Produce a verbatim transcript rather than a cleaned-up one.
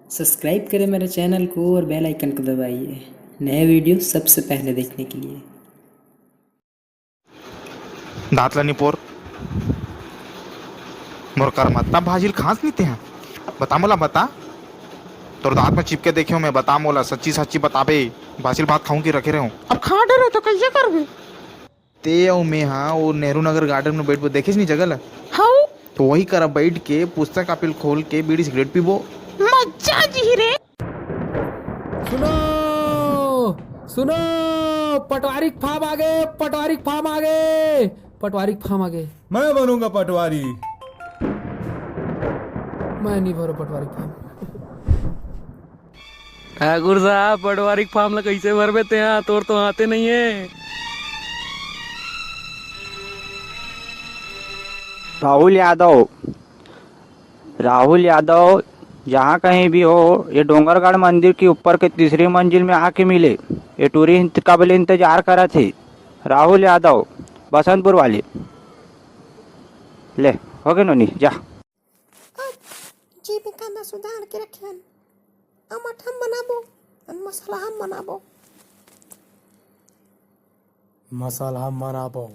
Subscribe करें मेरे channel को और बेल आइकन को दबाइए नए वीडियो सबसे पहले देखने के लिए। दांत ला निपोर। मोर कर मत ना भाजिल खांस नहीं ते हैं। बता मोला बता। तोर दांत में चिपके देखे हो मैं, बता मोला सच्ची सच्ची बताबे। भाजिल भात खाऊं कि रखे रहूं? अब खा डरे तो कैसे करबे? ते अउ मैं हा वो नेहरू नगर गार्डन में बैठबो, देखेस नहीं जगह ला? हाउ। तो वही करा बैठ के पुस्तक कापी खोल के बीड़ी सिगरेट पीबो। मजा जी रे। सुनो, सुनो, पटवारी के फार्म आगे, पटवारी के फार्म आगे, पटवारी के फार्म आगे। मैं बनूंगा पटवारी। मैं नहीं भरो पटवारी के फार्म। ठाकुर साहब, पटवारी के फार्म ला कैसे भरबे तेहा? तोर तो आते नहीं है। राहुल यादव, राहुल यादव, जहाँ कहीं भी हो, ये डोंगरगढ़ मंदिर के ऊपर के तीसरी मंजिल में आके मिले। ये टूरी इंत-, कब ले इंतजार करत हे। राहुल यादव, बसंतपुर वाले। ले, हो गए नोनी, जा। अब जीविका में सुधार के रखे हन। अमट हम बनाबो, अन मसाला हम बनाबो। मसाला हम बनाबो।